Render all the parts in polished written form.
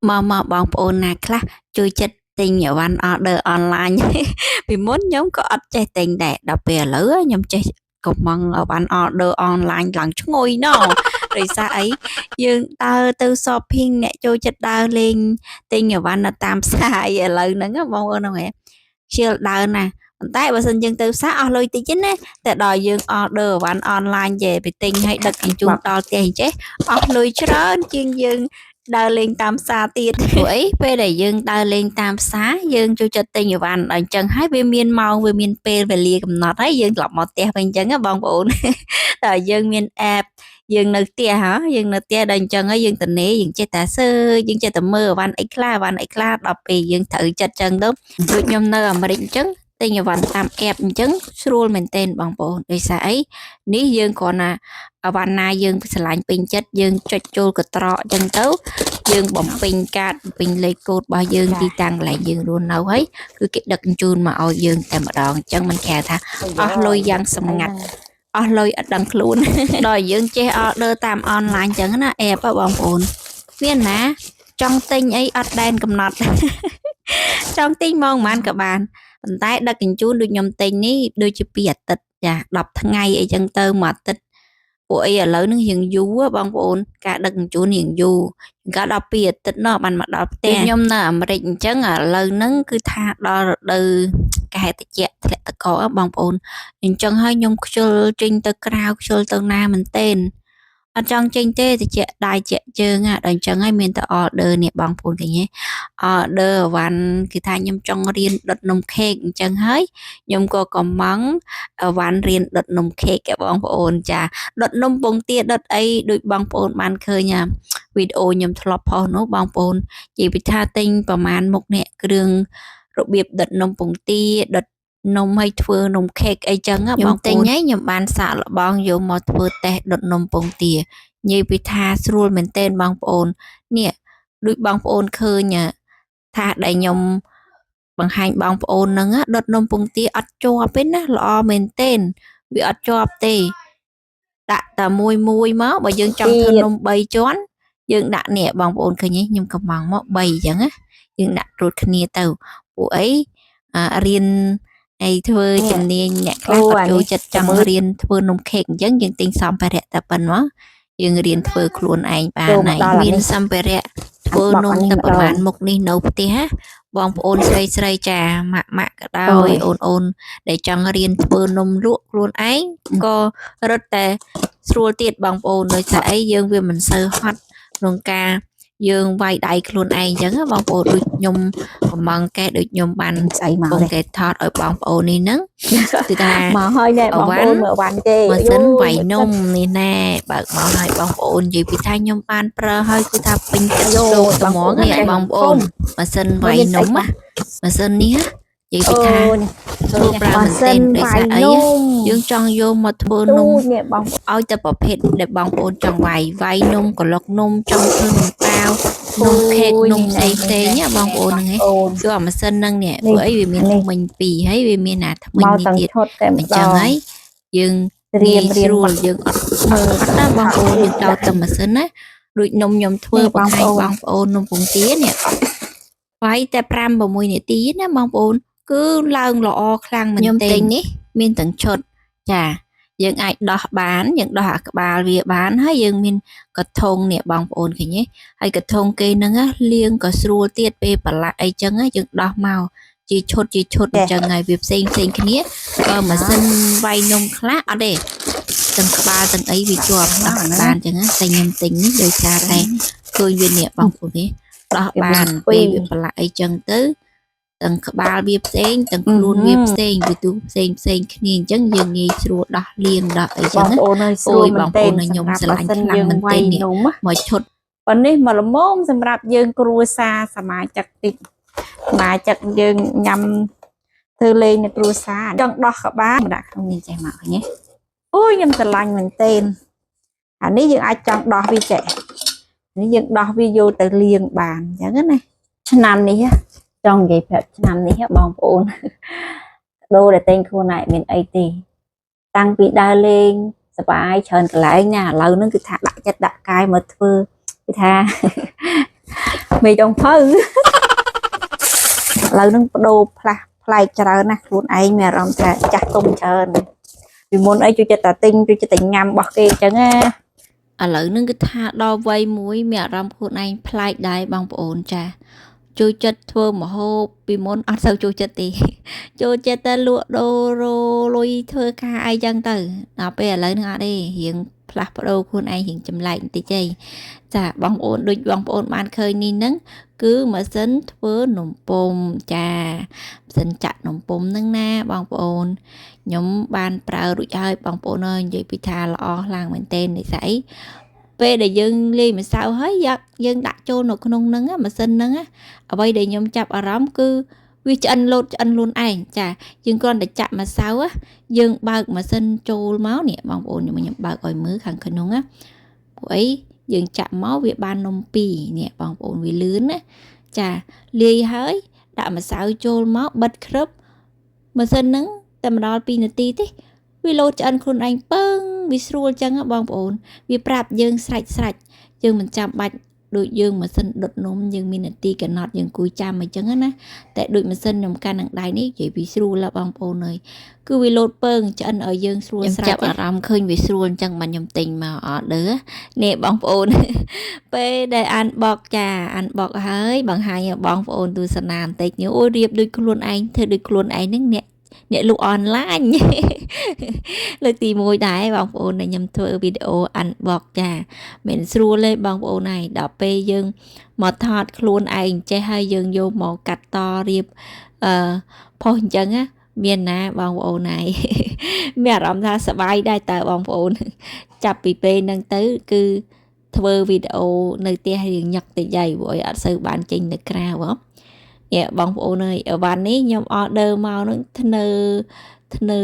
មកមកបងប្អូនណាខ្លះជួយចិត្តទិញអីវ៉ាន់ order online ពីមុនខ្ញុំក៏អត់ចេះទិញដែរដល់ពេលឥឡូវខ្ញុំចេះកំងអីវ៉ាន់ order online ឡើងឈ្ងុយណោះដោយសារអីយើងដើរទៅ shopping អ្នកចូលចិត្តដើរលេងទិញអីវ៉ាន់នៅតាមផ្សារឥឡូវហ្នឹងបងប្អូនហ្នឹងឯងខ្ជិលដើរណាស់ប៉ុន្តែបើសិនយើងទៅផ្សារអស់លុយតិចទេណាតែដល់យើង order អីវ៉ាន់ online ចេះไปទិញឲ្យដឹកជញ្ជូនដល់ផ្ទះអញ្ចេះអស់លុយច្រើនជាងយើងដើរលេងតាមផ្សារទៀតព្រោះអីពេលដែលយើងដើរលេងតាមផ្សារយើងចូលចិត្តទិញអីវ៉ាន់ដល់អញ្ចឹងហើយវាមានម៉ោងវាមានពេលវេលាកំណត់ហើយយើងត្រឡប់មកផ្ទះវិញអញ្ចឹងណាបងប្អូន តែយើងមាន app យើងនៅផ្ទះហ៎យើងនៅផ្ទះដល់អញ្ចឹងហើយយើងតនេយើងចេះតែសើយើងចេះតែមើលអីវ៉ាន់អីខ្លះអីវ៉ាន់អីខ្លះដល់ពេលយើងត្រូវចិត្តអញ្ចឹងទៅដូចខ្ញុំនៅអាមេរិកអញ្ចឹងទិញអីវ៉ាន់តាម app អញ្ចឹងស្រួលមែនទែនបងប្អូនដោយសារអីនេះយើងគ្រាន់តែអីវ៉ាន់ណាយើងស្រឡាញ់ពេញចិត្តយើងចុចចូលកត្រកអញ្ចឹងទៅយើងបំពេញកាតបំពេញលេខកូដរបស់យើងទីតាំងកន្លែងយើងរស់នៅហើយគឺគេដឹកជញ្ជូនមកឲ្យយើងតែម្ដងអញ្ចឹងមិនគេថាអស់លុយយ៉ាងសម្ងាត់អស់លុយអត់ដឹងខ្លួន ដល់យើងចេះ order តាមអនឡាញអញ្ចឹងណា app ហ៎បងប្អូនមានណាចង់ទិញអីអត់ដែនកំណត់ ចង់ទិញម៉ោងប៉ុន្មានក៏បានប៉ុន្តែដឹកជញ្ជូនដូចខ្ញុំទិញនេះដូចជា2អាទិត្យចា10ថ្ងៃអីចឹងទៅមួយអាទិត្យពួកអីឥឡូវហ្នឹងរៀងយូរបងប្អូនការដឹកជញ្ជូនរៀងយូរកាលដល់2អាទិត្យនោះបានមកដល់ផ្ទះខ្ញុំនៅអាមេរិកអញ្ចឹងឥឡូវហ្នឹងគឺថាដល់រដូវកែតិចធ្លាក់តកបងប្អូនអញ្ចឹងហើយខ្ញុំខ្ជិលចេញទៅក្រៅខ្ជិលទៅណាមែនទែនអត់ចង់ចេញទេតិចដៃជក់ជើងដល់អញ្ចឹងហើយមានតែ order នេះបងប្អូនឃើញទេ order អីវ៉ាន់គឺថាខ្ញុំចង់រៀនដុតនំខេកអញ្ចឹងហើយខ្ញុំក៏កំងអីវ៉ាន់រៀនដុតនំខេកបងប្អូនចាដុតនំពងទាដុតអីដូចបងប្អូនបានឃើញវីដេអូខ្ញុំធ្លាប់ផុសនោះបងប្អូននិយាយពីថាទិញប្រមាណមុខនេះគ្រឿងរបៀបដុតនំពងទាដុតនំឲ្យធ្វើនំខេកអីចឹងបងទិញហើយខ្ញុំបានសាកល្បងយកមកធ្វើតេស្តដុតនំពងទានិយាយពីថាស្រួលមែនទែនបងប្អូននេះដូចបងប្អូនឃើញថាដែលខ្ញុំបង្ហាញបងប្អូនហ្នឹងដុតនំពងទាអត់ជាប់ទេណាល្អមែនទែនវាអត់ជាប់ទេដាក់តែមួយមួយមកបើយើងចង់ធ្វើនំ3ជាន់យើងដាក់នេះបងប្អូនឃើញទេខ្ញុំកំងមក3អញ្ចឹងណាយើងដាក់ត្រួតគ្នាទៅពួកអីរៀនហើយធ្វើជំនាញអ្នកខ្លះគាត់ចូលចិត្តចង់រៀនធ្វើនំខេកអញ្ចឹងយើងទិញសម្ភារៈតែប៉ុណ្ណោះយើងរៀនធ្វើខ្លួនឯងបានហើយមានសម្ភារៈធ្វើនំតែប្រហែលមុខនេះនៅផ្ទះបងប្អូនស្រីស្រីចាម៉ាក់ម៉ាក់ក៏ដោយអូនអូនដែលចង់រៀនធ្វើនំលក់ខ្លួនឯងក៏រត់តែស្រួលទៀតបងប្អូនដោយសារអីយើងវាមិនសូវហត់ក្នុងការយើងវាយដៃខ្លួនឯងអញ្ចឹងបងប្អូនដូចខ្ញុំកំងកែដូចខ្ញុំបាន ស្អីមក បងគេថតឲ្យបងប្អូននេះហ្នឹងគឺថា មកហើយណែបងប្អូនមើលវ៉ាន់គេ ម៉ាស៊ីនវាយនំនេះណែបើកមកឲ្យបងប្អូននិយាយពីថាខ្ញុំបានប្រើហើយគឺថាពេញចិត្តលោកត្មងនេះបងប្អូនម៉ាស៊ីនវាយនំម៉ាស៊ីននេះនិយាយពីថាធ្វើប្រើមែនទែនដោយសារអីយើងចង់យកមកធ្វើនំឲ្យតែប្រភេទដែលបងប្អូនចង់វាយវាយនំក្លុកនំចង់ធ្វើនំប៉ាវនំខេកនំផ្សេងផ្សេងណាបងប្អូនហ្នឹងឯងគឺអាម៉ាស៊ីនហ្នឹងនេះព្រោះអីវាមានថ្មិញពីរហើយវាមានអាថ្មិញនេះទៀតអញ្ចឹងហើយយើង រៀន ស្រួលយើងអត់មើលអត់ណាបងប្អូនយើងដោតតែម៉ាស៊ីនណាដូចនំខ្ញុំធ្វើបង្ហាញបងប្អូននំពងទានេះវាយតែ5 6នាទីណាបងប្អូនគឺឡើងល្អខ្លាំងមែនទែនខ្ញុំទិញនេះមានទាំងឈុតចាយើងអាចដោះបានយើងដោះអាក្បាលវាបានហើយយើងមានកធុងនេះបងប្អូនឃើញទេហើយកធុងគេហ្នឹងលាងក៏ស្រួលទៀតពេលប្រឡាក់អីចឹងយើងដោះមកជាឈុតជាឈុតអញ្ចឹងហើយវាផ្សេងផ្សេងគ្នាបើម៉ាស៊ីនវាយនំខ្លះអត់ទេទាំងក្បាលទាំងអីវាជាប់ដោះបានអញ្ចឹងតែខ្ញុំទិញនេះដោយសារតែឃើញវានេះបងប្អូនទេដោះបានពេលវាប្រឡាក់អីចឹងទៅទាំងក្បាលវាផ្សេងទាំងខ្លួនវាផ្សេងវាទូផ្សេងផ្សេងគ្នាអញ្ចឹងយើងងាយស្រួលដោះលាងដោះអីចឹង បងប្អូនអើយស្រួលមែនទែន ខ្ញុំស្រឡាញ់ខ្លាំងមែនទែននេះមកឈុត ប៉ុន្នេះមកល្មមសម្រាប់យើងគ្រួសារសមាជិកតិចសមាជិកយើងញ៉ាំធ្វើលេងនៅគ្រួសារចង់ដោះក៏បានដាក់ក្នុងនេះចេះមកឃើញទេអូយខ្ញុំស្រឡាញ់មែនទែនអានេះយើងអាចចង់ដោះវាចេះនេះយើងដោះវាយកទៅលាងបានអញ្ចឹងណា ឆ្នាំនេះចង់និយាយប្រាប់ឆ្នាំនេះបងប្អូនដូរតែតែងខ្លួនឯងមានអីទេតាំងពីដើរលេងសប្បាយច្រើនកន្លែងណាឥឡូវហ្នឹងគឺថាដាក់ចិត្តដាក់កាយមកធ្វើគឺថា មេចុងភៅឥឡូវហ្នឹងបដូរផ្លាស់ប្លែកច្រើនណាស់ខ្លួនឯងមានអារម្មណ៍ថាចាស់ទុំច្រើនពីមុនអីជួយចិត្តតែទិញជួយចិត្តតែញ៉ាំរបស់គេអញ្ចឹងណា ឥឡូវហ្នឹងគឺថាដល់វ័យមួយមានអារម្មណ៍ខ្លួនឯងប្លែកដែរបងប្អូនចាចូលចិត្តធ្វើម្ហូបពីមុនអត់សូវចូលចិត្តទេ ចូលចិត្តតែលក់ដូររលុយធ្វើការអីចឹងទៅដល់ពេលឥឡូវហ្នឹងអត់ទេរៀងផ្លាស់ប្ដូរខ្លួនឯងរៀងចម្លែកបន្តិចឯងចាបងប្អូនដូចបងប្អូនបានឃើញនេះហ្នឹងគឺម៉ាស៊ីនធ្វើនំពុំចាម៉ាស៊ីនចាក់នំពុំហ្នឹងណាបងប្អូនខ្ញុំបានប្រើរួចហើយបងប្អូនអើយនិយាយពីថាល្អខ្លាំងមែនទែននិស័យ ពេលដែលយើងលាយម្សៅហើយយកយើងដាក់ចូលនៅក្នុងហ្នឹងណាម៉ាស៊ីនហ្នឹងណាអ្វីដែលខ្ញុំចាប់អារម្មណ៍គឺវាឆ្អិនលោតឆ្អិនខ្លួនឯងចាយើងគ្រាន់តែចាក់ម្សៅណាយើងបើកម៉ាស៊ីនចូលមកនេះបងប្អូនខ្ញុំបើកឲ្យមើលខាងក្នុងណាពួកអីយើងចាក់មកវាបាននំពីរនេះបងប្អូនវាលឿនណាចាលាយហើយដាក់ម្សៅចូលមកបិទគ្របម៉ាស៊ីនហ្នឹងតែមិនដល់2នាទីទេវាលោតឆ្អិនខ្លួនឯងពឹងវាស្រួលចឹងណាបងប្អូន វាប្រាប់យើងស្រេចស្រេចយើងមិនចាំបាច់ដូចយើងម៉ាស៊ីនដុតនំយើងមាននាទីកំណត់យើងគួយចាំអញ្ចឹងណាតែដូចម៉ាស៊ីនខ្ញុំកាន់នឹងដៃនេះនិយាយពីស្រួលឡាបងប្អូនអើយគឺវាលោតពើងឆ្អិនឲ្យយើងស្រួលស្រេចចាប់អារម្មណ៍ឃើញវាស្រួលអញ្ចឹងបានខ្ញុំទិញមក order នេះបងប្អូន ពេលដែលអានបកចាអានបកហើយបង្ហាញឲ្យបងប្អូនទស្សនាបន្តិចនេះអូយរៀបដូចខ្លួនឯងធ្វើដូចខ្លួនឯងហ្នឹងអ្នកអ្នកលក់អនឡាញ លើកទី1ដែរបងប្អូនដែលខ្ញុំធ្វើវីដេអូ unbox ចាមិនស្រួលទេបងប្អូនហើយដល់ពេលយើងមកថតខ្លួនឯងចេះហើយយើងយកមកកាត់តរៀបអឺផុសអញ្ចឹងណាមានណាបងប្អូនហើយ មានអារម្មណ៍ថាសប្បាយដែរតើបងប្អូន ចាប់ពីពេលហ្នឹងទៅគឺធ្វើវីដេអូនៅផ្ទះរៀងញឹកតិចហើយព្រោះអីអត់សូវបានចេញទៅក្រៅហ៎នេះបងប្អូនអើយអីវ៉ាន់នេះខ្ញុំ order មកហ្នឹងធ្នើធ្នើ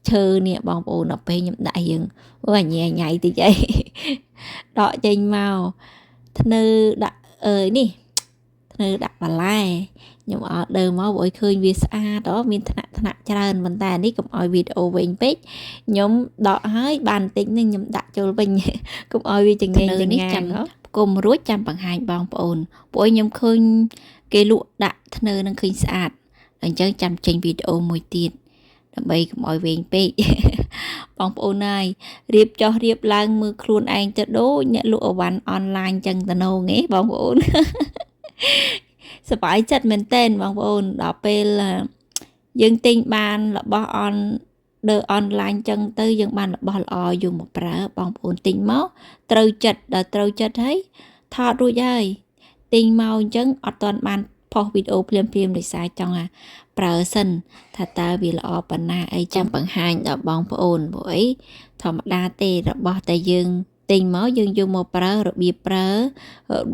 ឈើនេះបងប្អូនដល់ពេលខ្ញុំដាក់រៀងអូអញញ៉ៃតិចអី ដកចេញមកធ្នើដាក់អើយនេះធ្នើដាក់បន្លែខ្ញុំ order មកព្រោះឲ្យឃើញវាស្អាតហ៎មានថ្នាក់ថ្នាក់ច្រើនប៉ុន្តែនេះកុំឲ្យវីដេអូវែងពេកខ្ញុំដកហើយបានបន្តិចនឹងខ្ញុំដាក់ចូលវិញ កុំឲ្យវាចង្ងេងចង្ងាងហ៎ផ្គុំរួចចាំបង្ហាញបងប្អូនព្រោះខ្ញុំឃើញគេលក់ដាក់ធ្នើនឹងឃើញស្អាតអញ្ចឹងចាំចេញវីដេអូមួយទៀតដើម្បីកុំឲ្យវែងពេក បងប្អូនហើយរៀបចុះរៀបឡើងមើលខ្លួនឯងទៅដូចអ្នកលក់អីវ៉ាន់អនឡាញចឹងតំណងឯងបងប្អូន សប្បាយចិត្តមែនទែនបងប្អូនដល់ពេលយើងទិញបានរបស់អនដើអនឡាញចឹងទៅយើងបានរបស់ល្អយកមកប្រើបងប្អូនទិញមកត្រូវចិត្តដល់ត្រូវចិត្តហើយថតរួចហើយទិញមកអញ្ចឹងអត់ទាន់បានផុសវីដេអូភ្លាមៗដោយសារចង់អាប្រើសិនថាតើវាល្អប៉ុណ្ណាអីចាំបង្ហាញដល់បងប្អូនព្រោះអីធម្មតាទេរបស់តែយើងទិញមកយើងយកមកប្រើរបៀបប្រើរ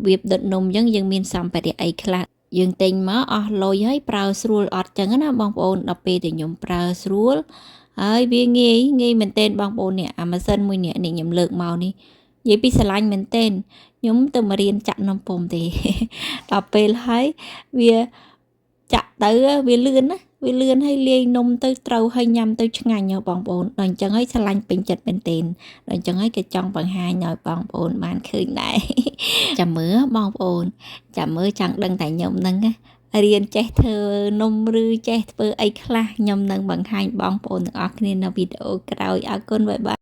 បៀបដុតនំអញ្ចឹងយើងមានសម្ភារៈអីខ្លះយើងទិញមកអស់លុយហើយប្រើស្រួលអត់ចឹងណាបងប្អូនដល់ពេលដែលខ្ញុំប្រើស្រួលហើយវាងាយងាយមែនទែនបងប្អូននេះអាម៉ាស៊ីនមួយនេះនេះខ្ញុំលើកមកនេះនិយាយពីស្រឡាញ់មែនទែនខ្ញុំទៅមករៀនចាក់នំពុំទេ ដល់ពេលហើយវាចាក់ទៅវាលឿនណាវាលឿនហើយលាយនំទៅត្រូវហើយញ៉ាំទៅឆ្ងាញ់ហ៎បងប្អូនដល់អញ្ចឹងហើយស្រឡាញ់ពេញចិត្តមែនទែនដល់អញ្ចឹងហើយក៏ចង់បង្ហាញឲ្យបងប្អូនបានឃើញដែរ ចាំមើលបងប្អូនចាំមើលចង់ដឹងតែខ្ញុំហ្នឹងណារៀនចេះធ្វើនំឬចេះធ្វើអីខ្លះខ្ញុំនឹងបង្ហាញបងប្អូនទាំងអស់គ្នានៅវីដេអូក្រោយអរគុណ bye bye.